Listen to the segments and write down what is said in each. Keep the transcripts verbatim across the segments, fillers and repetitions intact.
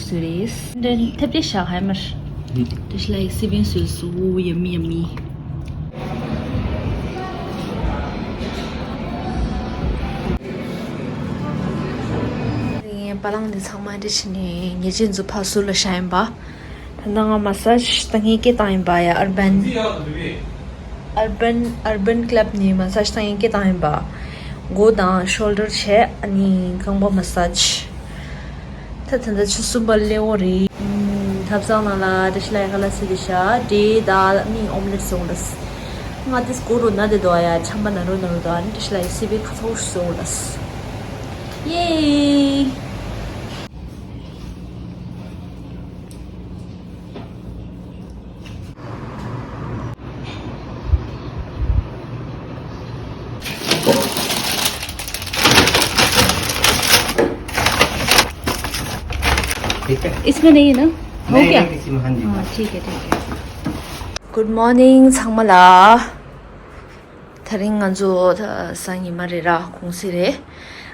Süreyiz. Dann Teppich Heimer. Das ist like sieben Süß. Oh, yummy, yummy. པ་ལང་འདི་ཚང་མ་འདི་ཕྱི་ནས་ཉེ་ཅན་ཚོ་ཕར་ཟུར་ལ་བཞག་ཡིན་པ། ད་ལྟ་ང་མ་སཱ་ཇི་བཏང་མཁན་སྐད་བཏང་ཡིན་པ་ཡ། ཨར་བན། Urban Urban Club ནས་མ་སཱ་ཇི་བཏང་མཁན་སྐད་བཏང་ཡིན་པ། མགོ་དང་ཤོལ་ཌར་བྱས། ཨ་ནི་རྐང་པ་མ་སཱ་ཇི། ད་ད་ལྟ་ཆུ་གསུམ་པ་སླེབས་འོ་རེད། ཐབ་ཚང་ནང་ལ་བཀྲ་ཤིས་ལྷ་ཡག་ལ་སི་དི་ཤ་འབྲས་དང་ཨ་ནི་ཨོམ་ལེ་ཊི་བཟོ་འོ་རེད། ང་དེ་སྐོར་རུ་ན་དེ་དོ་ཡ་ཆམ་པ་ན་རུ་ན་རུ་དོ། ཨ་ནི་བཀྲ་ཤིས་ལྷ་ཡག་སི་བི་ཁ་ཚ་བོ་བཟོ་འོ་རེད། ཡེ། इसमें नहीं है ना? हो नहीं, गया? नहीं, किसी में, हाँ जी। हाँ, ठीक है, ठीक है। Good morning ཚང་མ་ལ། དེ་རིང་ང་ཚོ་ད་སང་ཉི་མ་རེད་ར། གུང་སེང་རེད།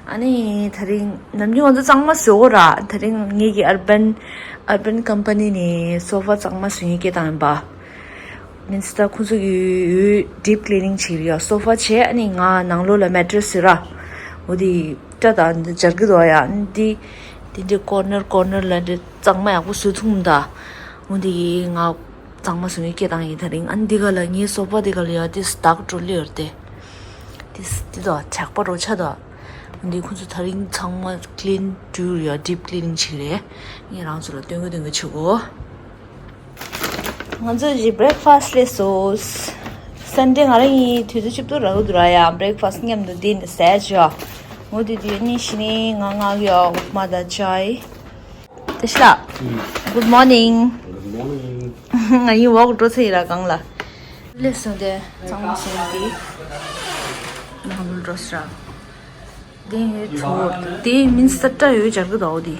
ཨ་ནི་དེ་རིང་ནམ་རྒྱུན་ང་ཚོ་གཙང་མ་བཟོ་གོ་ར། དེ་རིང་ངེད་ཀྱི་Urban Urban Company ནས་སོ་ཕ་གཙང་མ་བཟོ་མཁན་སྐད་བཏང་ཡིན་པ། མིན་སི་ཊར་ཁོང་ཚོ་གི་འོས་ཌིབ་ཀི་ལི་ནིང་བྱེད་ཀྱི་རེད་ཡ། སོ་ཕ་བྱས། ཨ་ནི་ང་ནང་ལོགས་ལ་མེ་ཊི་རེ་སི་ཟེར་ར། འོ་དེ་སྐྲ་དང་འདི་སྦྱར་གི་འདུག་ཡ། ཨ་ནི་འདི་འདི་འདྲའི་ཀོར་ནར་ཀོར་ནར་ལ་འདི་གཙང་མ་ཡག་པོ་བཟོ་ཐུབ་མི་འདུག་འོ་དེ་ང་གཙང་མ་བཟོ་མཁན་སྐད་བཏང་ཡིན་དེ་རིང་། ཨ་ནི་འདི་ག་ལ་ངའི་སོ་ཕ་འདི་ག་ལ་ཡ་དེ་སི་ཌག་ཊི་འགྲོ་ལེ་ཡོད་དེ། དེ་དེ་དོ་ཇག་པ་རོ་ཆ་དོ། འདི་ཁོང་ཚོ་དེ་རིང་ཚང་མ་ཀི་ལིན་ཌུ་ཡ་ཌིབ་ཀི་ལི་ནིང་བྱེད་ཀྱི་རེད། ངས་རང་ཚོ་ལ་སྟོན་གི་སྟོན་གི་བྱེད་གོ། ང་ཚོ་ཇི་བྷི་རེག་ཕ་སི་ཊི་སླེབས་སོང་། སན་ཌེ་ང་རང་གཉིས་དུས་ཚོད་གཅིག་ཏུ་རག་གི་འདུག་ར་ཡ། བྷི་རེག་ཕ་སི་ཊི་མཉམ་དུ་དེ་ནས་ཟས་བྱོས། འོ་དེ་དུས་ནི་ཕྱི་ནས་ང་མངགས་ཡོད། ཨུབ་མ་དང་ཅའི། བཀྲ་ཤིས་ལགས། Good morning. Good morning. ང་གཉིས་ཝོག་འགྲོ་ཚར་ཡིན་ར་སྒང་ལ། སླེབས་སོང་སྟེ་གཙང་མ་བཟོས་ཏེ་ནང་ལ་འགྲོ་ས་ར། དེ་ཡོད་ཆོག་དེ་མིན་སི་ཊར་ཡོད་སྦྱར་གི་འདུག་འོ་དེ།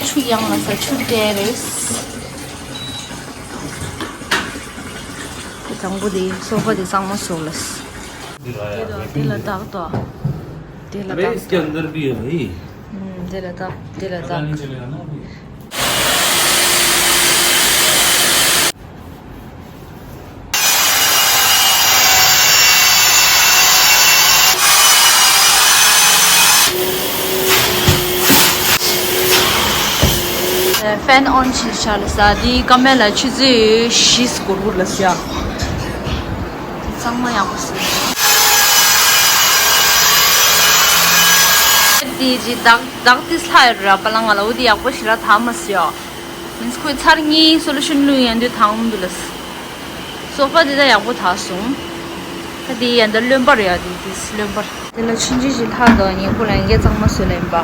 ཆུ་ཡང་ལ་ས་ཆུ་སྟེར་རེད། དེ་དང་པོ་དེ་སོ་ཕ་དེ་གཙང་མ་བཟོ་ལ། དེ་ལ་བཏགས་དོ། དེ་ལ་अरे, བཏགས་इसके अंदर भी है भाई। ཨུམ། དེ་ལ་བཏགས། དེ་ལ་पता नहीं བཏགས། चलेगा ना अभी। ཕེན་ཨོན་བྱས་བཞག་ལ་ས། དེའི་ཀ་མེད་ལ་ཆུ་ཚོད་བཞི་སྐོར་སྐོར་ལ་ཟ། དེ་གཙང་མ་ཡག་པོ་ཟ། དེ་ཅི་བདག་བདག་དེ་ལྷག་ཡོད་ར། པ་ལང་ང་ལ་འོ་དེ་ཡག་པོ་ཞེ་དྲག་ཐག་མ་ཟ་ཡོད། མིན་སི་ཁོས་ཚར་གཉིས་སོ་ལུ་ཤན་བླུགས་ཡོང་དུས་ཐང་འདུག་ལ། སོ་ཕ་དེ་ད་ཡག་པོ་ཐག་སོང་། ད་དེ་ཡ་ད་རློན་པ་རེད་ཡ། དེ་དེ་རློན་པ་རེད། དེ་ལ་ཆུང་ཆུང་ཞིག་ལྷག་འདུག་ངས་ཁོ་ལ་ཡང་གཙང་མ་བཟོས་ལ་ཡིན་པ། འོ་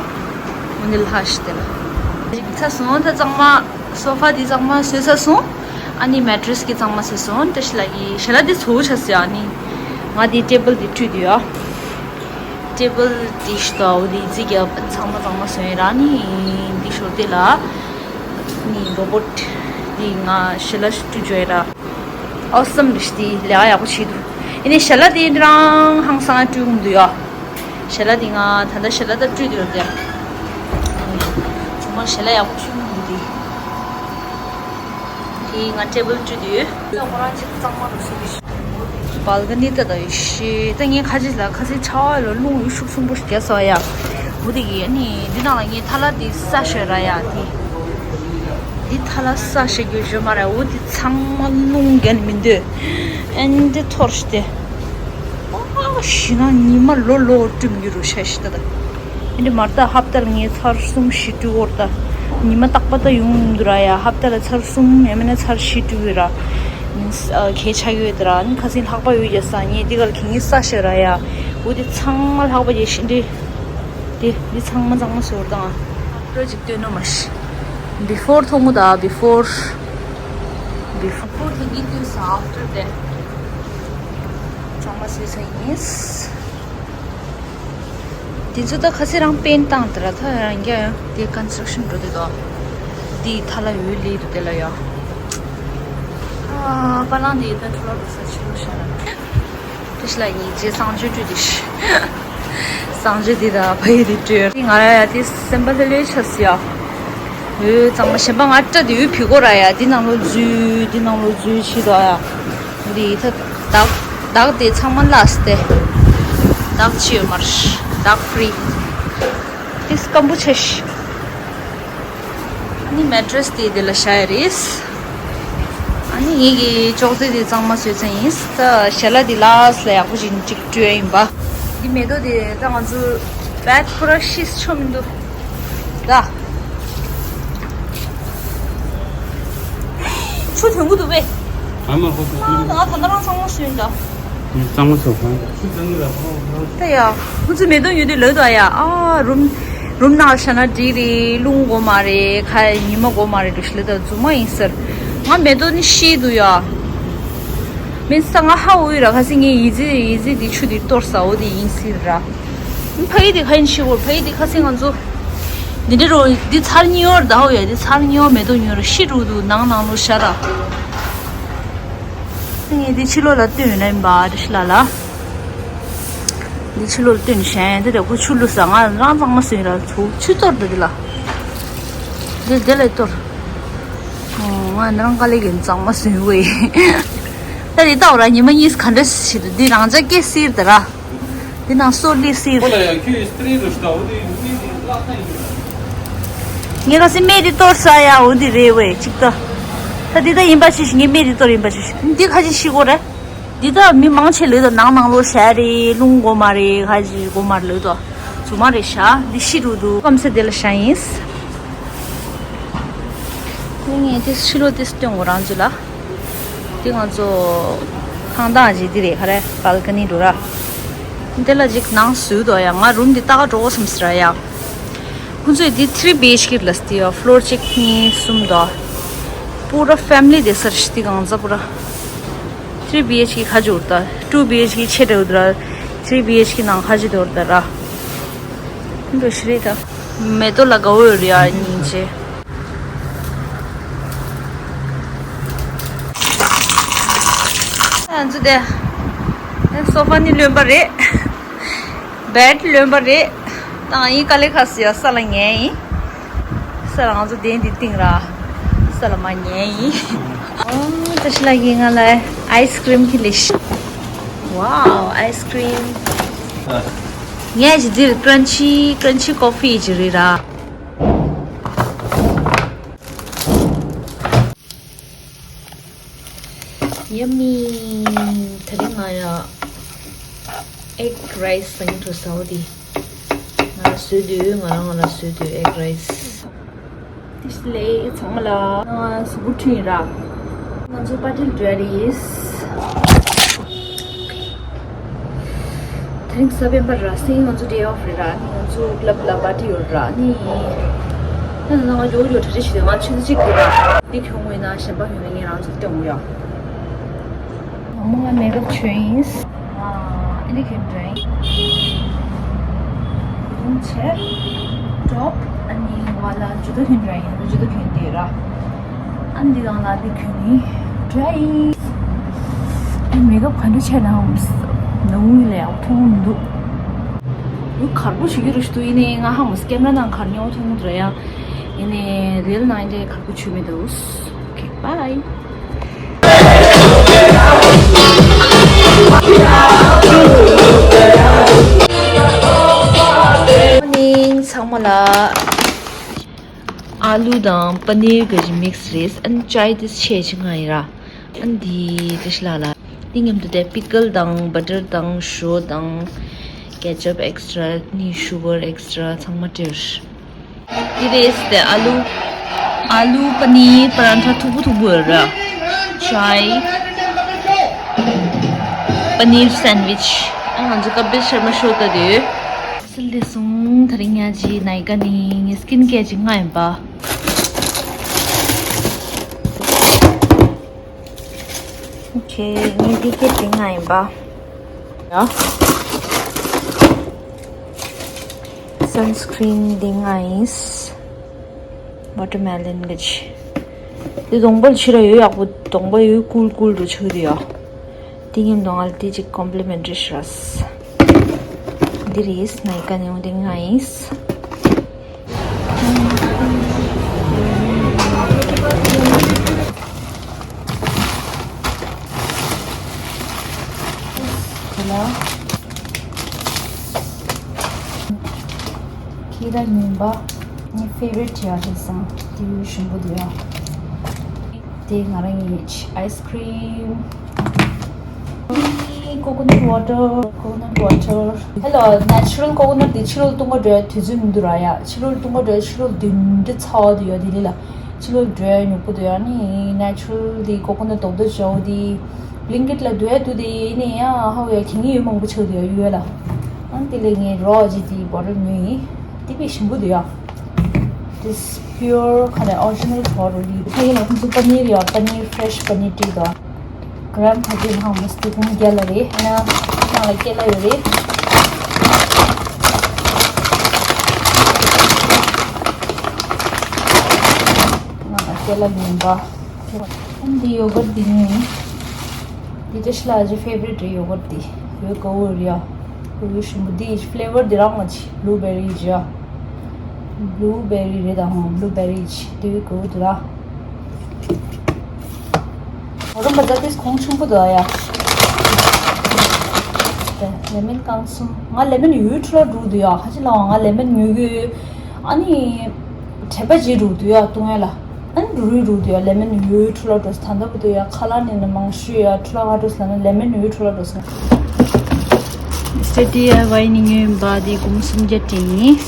འདི་ལྷག་ཤི་དེ་ལ། ཚར་སོང་། ད་གཙང་མ་སོ་ཕ་དེ་གཙང་མ་བཟོས་ཚར་སོང་། ཨ་ནི་མེ་ཊི་རེ་སི་གི་གཙང་མ་བཟོས་སོང་། བཀྲ་ཤིས་ལགས་ཀྱིས་ཞལ་ལག་དེ་ཚོ་ཆ་ཟེར། ཨ་ནི་ང་དེ་ཊེ་བལ་དེ་བཀྲུས་དུས་ཡ། ཊེ་བལ་དེ་ཤི་ད་འོ་དེ་རྩིས་རྒྱག་ཚང་མ་གཙང་མ་བཟོས་ཡིན་ར། ཨ་ནི་འདི་ཞོར་དེ་ལ་ནི་རོ་བོ་ཊི་དེ་ང་ཞལ་ལག་བཀྲུས་འཇོག་ཡིན་ར། ཨོ་སམ་རེད་དེ། ལས་ཀ་ཡག་པོ་བྱེད་འདུག་ཡིན་ནའི་ཞལ་ལག་དེ་འདི་རང་ཧང་སང་བཀྲུས་འོང་འདུག་ཡ། ཞལ་ལག་དེ་ང་ད་ལྟ་ཞལ་ལག་ད་བཀྲུས་འདུག་ཡ། ཚང་མ་ཞལ་ལག་ཡག་པོ་བཀྲུས་འོང་འདུག་དེ། དེ་ང་ཊེ་བལ་བཀྲུས་འདུག་ཁོ་རང་ཅིག་གཙང་མ་རུ་སུ་རེད། བལ་ཀ་ནི་ད་ད་ཡོད་ཤི། ད་ངས་ཁ་ཅིག་ལ་ཁ་སང་ཆར་པ་ལ་རླུང་ཡོད་ཤུགས་ཆེན་པོ་ཞིག་རྒྱག་སོང་ཡ། འོ་དེ་གི་ཨ་ནི་འདི་ནང་ལ་ངས་ཐལ་བ་དེ་སྲ་ཞིག་ར་ཡ་དེ། འདི་ཐལ་བ་སྲ་ཞིག་རྒྱུ་ཞིག་མ་རེད། འོ་དེ་ཚང་མ་རླུང་རྒྱག་ནི་མི་འདོད། ཨེ་འདི་འཐོར་ཞིག་དེ། ཨ་ཞི་ན་ཉི་མ་ལོ་ལོ་བཀྲུ་མི་རུ་ཤ་ཤི་ད་ད། ཨེ་འདི་མར་ད་ཧབ་ཏ་ལ་ངས་ཚར་གསུམ་བཞི་བཀྲུ་བོར་ད། ཉི་མ་རྟག་པ་ད་ཡོང་འདུག་ར་ཡ། ཧབ་ཏ་ལ་ཚར་གསུམ་ཡང་མིན་ན་ཚར་བཞི་བཀྲུ་ཡོད་ར། མིན་སི་ཨ་གས་ཆགས་ཡོད་དེ་ར། ཨ་ནི་ཁ་སང་ལྷགས་པ་ཡོད་རྒྱག་ས། ངས་འདི་གར་གས་ངས་སྲ་ཞིག་ར་ཡ། འོ་དེ་ཚང་མ་ལྷགས་པ་རྒྱག་ཤི་འདི། དེ་འདི་ཚང་མ་གཙང་མ་བཟོས་དང་། ཨབ་ཊར་ཅིག་སྟོན་ནོ་མ་ཤི། བི་ཕོར་མཐོང་གོ་ད། བི་ཕོར། བི་ཕོར་དེ་གི་སྟོན་ས། ཨབ་ཊར་དེ་གཙང་མ་བཟོས་ས་ཡིན། དེ་ཚོ་ད་ཁ་སང་རང་པེན་ཊི་བཏང་དེ་ར། ད་རང་རྒྱ་ཡང་དེ་ཀོན་སི་ཊྲག་ཤན་འགྲོ་དེ་དོ། དེ་ཐལ་བ་ཡོད་ལེ་དུ་དེ་ལ་ཡ། ཨ་པ་ལང་དེ་ད་ཐུ་ལ་རུ་ས་ཆི་རུ་ཤ་ར། བཀྲ་ཤིས་ལགས་ཉིན་རྗེས་གསང་སྤྱོད་བཀྲུས་ཏེ་ཤི། གཙང་བྱེད་འདི་དང་ཕ་ཡི་འདི་སྤྲོད། འདི་ང་ཡ་དེ་སེམས་པ་ལྷོད་ལྷོད་ཆགས་སི་ཡ། འོ་གཙང་མ་གཞན་པ་ང་སྐྲ་དེ་འོ་བུད་གོ་ར་ཡ། འདི་ནང་ལོ་འཛུལ་འདི་ནང་ལོ་འཛུལ་ཕྱི་དོ་ཡ། འདི་ད་བདག་བདག་དེ་ཚང་མ་ལགས་ཏེ། བདག་ཅི་ཡོད་མར་བདག་ཧྥི་རི། དེ་སྐམ་པོ་ཆེ་ཤི། ཨ་ནི་མེ་ཊ་རེ་སི་དེ་དེ་ལ་བཞག་ཡ་རེད། ཨ་ནི་ངེད་ཀྱི་ཅོག་ཙེ་དེ་གཙང་མ་བཟོས་ཚར་ཡིན། ད་ཞལ་ལག་དེ་ལ་སི་ལ་ཡག་པོ་ཞིག་གཅིག་སྤྲོད་ཡ་ཡིན་པ། འདི་མེ་ཏོག་དེ་ད་ང་ཚོ་བེད་ཁོ་ར་ཤིས་ཆོ་མི་འདུག་ད་ཆུ་ཐོན་གི་འདུག་པས། ཨ་མ་ཧོ་ཧོ། ང་ད་ང་ད་ལྟ་རང་གཙང་མ་བཟོས་ཡིན་ད། གཙང་མ་བཟོ་གང་། ད་ཡ། ཁོ་ཚོས་མེ་ཏོག་ཉོས་དུས་ལོས་དོ་ཡ། ཨ་རུམ་རུམ་ནང་བཞག་ན་འགྲིག་རེད། རླུང་དགོས་མ་རེད། ཁ་ཉི་མ་དགོས་མ་རེད་འགྲོ་ཤི་ལེ། ད་རྫུན་མ་ཡིན་ཟེར། ང་མེ་ཏོག་ནི་ཤི་འདུག་ཡ། མིན་ས་ང་ཧ་འོ་ཡི་ར། ཁ་སི་ངའི་ཡི་ཙི་ཡི་ཙི་འདི་ཆུ་འདི་གཏོར་ས་འོ་དེ་ཡིན་སྲིད་ར། ཕ་ཡི་དེ་ཁ་ཡིན་ཤི་འོ། ཕ་ཡི་དེ་ཁ་སི་ང་ཚོ་འདི་འདྲ་རོ་འདི་ཚར་གཉིས་ཡོར་ད་འོ་ཡ། འདི་ཚར་གཉིས་ཡོར་མེ་ཏོག་ཉོས་ར་ཤི་འགྲོ་འདུག་ནང་ནང་ལོ་ཤ་ར། ངས་འདི་ཕྱི་ལོགས་ལ་བཏོན་ཡོད་ན་ཡིན་པ་འདྲ་ཤི་ལ་ལ། འདི་ཕྱི་ལོགས་ལ་བཏོན་ཞན་འདི་རེ་ཁོ་ཆུ་བླུགས་ས་ང་རང་གཙང་མ་སོན་ར་ཚུགས་ཆུ་གཏོར་འདི་འདི་ལ། འདི་འདི་ལ་གཏོར། ཨོ་ང་རང་དཀའ་ལས་ཀྱིས་གཙང་མ་སོན་བས། ད་འདི་ལྟ་བ་ར་ཉི་མ་གཉིས་ག་འདྲ་ཞིག་འདི་རང་ཅག་སྐད་སིར་འདི་ར། འདི་ནང་སོ་ལི་སིར། ཁོ་ལ་ཡང་ཁྱོད་སི་ཏྲི་རུ་ཤི་ད་འོ་དེ་མི་དེ་བརླག་ཐང་ཡིན། ངས་ཁ་སི་སྨད་དེ་གཏོར་ས་ཡ་འོ་དེ་རེད་བས་ཅིག་ད། ད་འདི་ད་ཡིན་པ་ཅི་ཞིག་ངས་སྨད་དེ་གཏོར་ཡིན་པ་ཅི་ཞིག་འདི་ཁ་ཅིག་ཤི་གོ་རེད། འདི་ད་མི་མང་ཆེ་ལོས་ད་ནང་ནང་ལོ་ཤ་རེད། རླུང་དགོས་མ་རེད། ཁ་ཅིག་དགོས་མ་རེད་ལོས་ད། རྫུན་མ་རེད་ཤ། འདི་ཤི་རུ་འདུག་སྐམ་ས་དེ་ལ་ཤ་ཡིན། ངས་དེ་ཕྱི་ལོགས་དེ་སྟོན་གོ་རང་ཚོ་ལ། དེ་ང་ཚོ་ཁང་བདག་ཅིག་དེ་རེད་ཁ་རེ་བལ་ཀ་ནི་འགྲོ་ར། དེ་ལ་ཅིག་ནང་བཟོས་དོ་ཡ། ང་རུམ་དེ་ལྟ་ག་འགྲོ་གོ་བསམ་སི་ར་ཡ། ཁོང་ཚོས་དེ་ཐི་རི་བི་ཨེཆ་ཁེ་ལ་སྟེ་ཡ་ཕློར་གཅིག་གཉིས་གསུམ་དོ། པུ་ར་ཕེ་མི་ལི་དེ་སར་ཤི་དེ་གང་ཚ་པུ་ར། ཐི་རི་བི་ཨེཆ་ཁེ་ཁ་ཅིག་འོར་ད། ཊུ་བི་ཨེཆ་ཁེ་ཆེ་དྲགས་འོར་ད་ར། ཐི་རི་བི་ཨེཆ་ཁེ་ནང་ཁ་ཅིག་འོར་ད་ར། འགྲོ་ཤི་རེད་ད། མེ་ཏོག་ལ་དགའ་བོ་ཡོད་རེད་ཡ་སྙིང་རྗེ། ང་ཚོ་དེ། སོ་ཕ་ནི་ལོན་པ་རེད། བེད་ལོན་པ་རེད། ད་ཡིན་དཀའ་ལས་ཁག་སི་ཡ་ས་ལ་ཉལ་ཡིན། ས་ལ་ང་ཚོ་གདན་འདི་བཏིང་ར། ས་ལ་མ་ཉལ་ཡིན། ཨོ་བཀྲ་ཤིས་ལགས་ཀྱིས་ང་ལ་ཨའི་སི་ཀྲིམ་ཁྱེར་ལེ་ཤི། ཝའོ་ཨའི་སི་ཀྲིམ། ངས་ཅི་འདིར་ཀྲན་ཆི་ཀྲན་ཆི་ཀོ་ཕི་ཅི་རེད་ར། Yummy. དེ་རིང་ང་ཡ་ཨེག་རའི་སི་ཟ་གི་འགྲོ་ཟ་འོ་དེ། ང་ལ་བཟོས་དུས་ང་རང་ང་ལ་བཟོས་དུས་ཨེག་རའི་སི། དེ་ལས་ཚང་མ་ལ་ང་གཟུགས་པོ་འཁྲུད་ཡིན་ར། ང་ཚོ་པར་ཊི་ལ་འགྲོ་ཡ་རེད། དེ་རིང་གཟའ་སྤེན་པ་ར་སེང་ང་ཚོ་ཌེ་ཨོཕ་རེད་ར། ནི་ང་ཚོ་ཀླབ་ལ་པར་ཊི་ཡོད་ར། ནི་ད་ནང་ཡོ་ཡོ་གྲ་རེ་ཞིག་ང་ཆུ་ཚོད་གཅིག་གི་ར། འདི་གྱོང་ངོས་ན་གཞན་པ་ཡོད་ན་ངས་རང་ཚོ་སྟོན་གོ་ཡ། ང་མོ་ང་མེག་ཨབ་བྱོས་ཡིན། ཨ་འདི་གྱོན་འདྲ་ཡིན། ཡིན་ཆེ། ཊོབ་ཨ་ནི་བ་ལ་ཇུ་ཏོ་གྱོན་འདྲ་ཡིན། ཇུ་ཏོ་གྱོན་དེ་ར། ཨ་འདི་གང་ལ་འདི་གྱོན་ནི་འདྲ་ཡིན། ཨ་མེག་ཨབ་ག་འདྲ་བྱས་ན་ཧམ་ནང་ལ་ཡག་མཐོང་མི་འདུག་འུ་གར་པོ་ཞུ་རྒྱུ་རུ་ཞུ་དུ་ཡིན་ནའི་ང་ཧ་མོ་སི་ཀེམ་ར་ནང་གར་ཉོ་མཐོང་འདྲ་ཡ། ཡིན་ནའི་རེལ་ནང་འདྲའི་གར་པོ་ཆུ་མི་འདུག Okay, bye. Morning ཚང་མ་ལ། ཨ་ལུ་དང་པ་ནིར་གི་མིག་སི་རེད། ཨན་ཅའི་དེ་ཆེ་ཆེ་ང་ཡི་ར། ཨན་དེ་དེ་ཤི་ལ་ལ། དེ་མཉམ་དུ་དེ་པི་ཀལ་དང་བ་ཊར་དང་ཞོ་དང་ཀེ་ཅབ་ཨེག་སི་ཊྲ་ནི་ཤུ་གར་ཨེག་སི་ཊྲ་ཚང་མ་སྤྲད། དེ་རེད་དེ་ཨ་ལུ། ཨ་ལུ་པ་ནིར་པ་རན་ཐ་མཐུག་པོ་མཐུག་པོ་ཡོད་ར། ཅའི། པ་ནིར་སན་ཝིཆ། ཨ་ང་ཚོ་ཀ་པིལ་ཤར་མ་ཤོ་ལྟ་དུས། སིལ་ཏེ་སོང་། དེ་རིང་ཉལ་གྱི་ནའི་ཀ་ནི་ངའི་སི་ཀིན་ཀེར་གྱི་ང་ཡིན་པ། ཨོ་ཁེ། ངའི་ཏི་ཀེ་ཊི་འདི་ང་ཡིན་པ། ཡ། སན་སི་ཀྲིན་འདི་ང་ཡིན། ཝ་ཊར་མེ་ལོན་གྱི་ཆི། འདི་གདོང་པ་ལ་ཕྱི་ར་ཡོད་ཡག་པོ། གདོང་པ་ཡོད་ཀུལ་ཀུལ་འགྲོ་ཆགས་འདུག་ཡ། འདི་ངའི་གདོང་ང་ལ་དེ་གཅིག་ཀོམ་པི་ལི་མེན་ཊི་རི་ཞུ་ར། འདི་རེད། ནའི་ཀ་ནས་འོང་དེ་ང་ཡིན། དེ་ལ་ཁྱི་ར་ཉིན་པ་ངའི་ཕེ་ཝ་རི་ཊི་ཡ་རེད་སང་དེ་ཞིམ་པོ་འདུག་ཡ། དེ་ང་རང་གི་ཨའི་སི་ཁི་རིམ། Coconut water, coconut water. ཧེ་ལོ། ནེ་ཅུ་རལ་ཀོ་ཀོ་ནཊ་དེ་ཕྱི་ལོགས་བཏུང་ག་འགྲོ་དུས་ཚོད་མི་འདུག་ར་ཡ། ཕྱི་ལོགས་བཏུང་ག་འགྲོ་ཕྱི་ལོགས་བདུན་འདྲ་ཚ་བ་དུ་ཡོད་དེ་ལི་ལ། ཕྱི་ལོགས་འགྲོ་ཉོག་པོ་དུ་ཡ་ནི་ནེ་ཅུ་རལ་དེ་ཀོ་ཀོ་ནཊ་རྡོག་རྡོག་བྱའོ་དེ། བླིང་ཀེཊ་ལ་འདུག་ཡ་འདུག་དེ་ཡིན་ནི་ཡ་ཧ་བ་ཡ་གི་ངི་ཡོད་མང་པོ་ཆགས་དུ་ཡ་ཡུལ་ལ། ཨང་དེ་ལས་ངས་རོ་ཇི་དེ་བོ་ཊལ་ཉོས་ཡིན། དེ་བས་ཞིམ་པོ་དུ་ཡ། This pure ཁ་ནས་ཨོ་རི་ཇི་ནལ་བོ་ཊལ་རེད། ཕ་གི་ལ་ཁོང་ཚོ་པ་ནིར་ཡོད། པ་ནིར་ཕེ་རེ་ཤི་པ་ནིར་སྤྲད་འདུག་ཀ་རམ་ཁ་ཅིག་ཧང་མོ་སྟེ་ཀུང་རྒྱ་ལ་རེད། ཨ་ན་ནང་ལ་སྐྱེ་ལ་ཡོད་རེད། ནང་ལ་སྐྱེ་ལ་ཡིན་པ། འདི་ཡོ་གར་འདི་ཉོས། འདི་ཏྲེ་ཤི་ལ་ཨ་ཅེ་ཕེ་ཝ་རི་ཊི་རེད་ཡོ་གར་འདི། ཡོ་ག་འོ་རེད་ཡ། ཡོ་ཞིམ་པོ་འདི་ཕི་ལེ་ཝར་འདི་རང་མ་ཆི་བླུ་བེ་རི་ཇི་ཡ། བླུ་བེ་རི་རེད་དང་བླུ་བེ་རི་ཇི་འདི་ཡོ་ག་འོ་འདི་ར། འོ་རམ་པ་ཛ་ཏིས་གོང་ཆུང་པོ་འདུག་ཡ། ལེ་མོན་རྐང་གསུམ། ང་ལེ་མོན་ཡོད་འཕྲོ་ལ་འགྲོ་འདུག་ཡ། ཧ་ཅི་ལའང་ང་ལེ་མོན་ཉོ་གི་ཡོད། ཨ་ནི། དྲན་པ་བརྗེད་འགྲོ་འདུག་ཡ་བཏུང་ཡ་ལ། ཨ་ནི་འགྲོ་རུ་འགྲོ་འདུག་ཡ། ལེ་མོན་ཡོད་འཕྲོ་ལ་འགྲོ་ས་ད་ལྟ་བུ་འདུག་ཡ། ཁ་ལག་ནས་ནི་མང་ཤོས་ཡ་འཕྲོ་ལ་ང་འགྲོ་ས་ལ་ནི་ལེ་མོན་ཡོད་འཕྲོ་ལ་འགྲོ་ས། མི་སི་ཊར་ཌི་ཨའི་ཝའི་ནས་ཉོས་ཡིན་པ་དེ་སྒོར་མོ་སུམ་བརྒྱ་སྤྲད་ཡིན།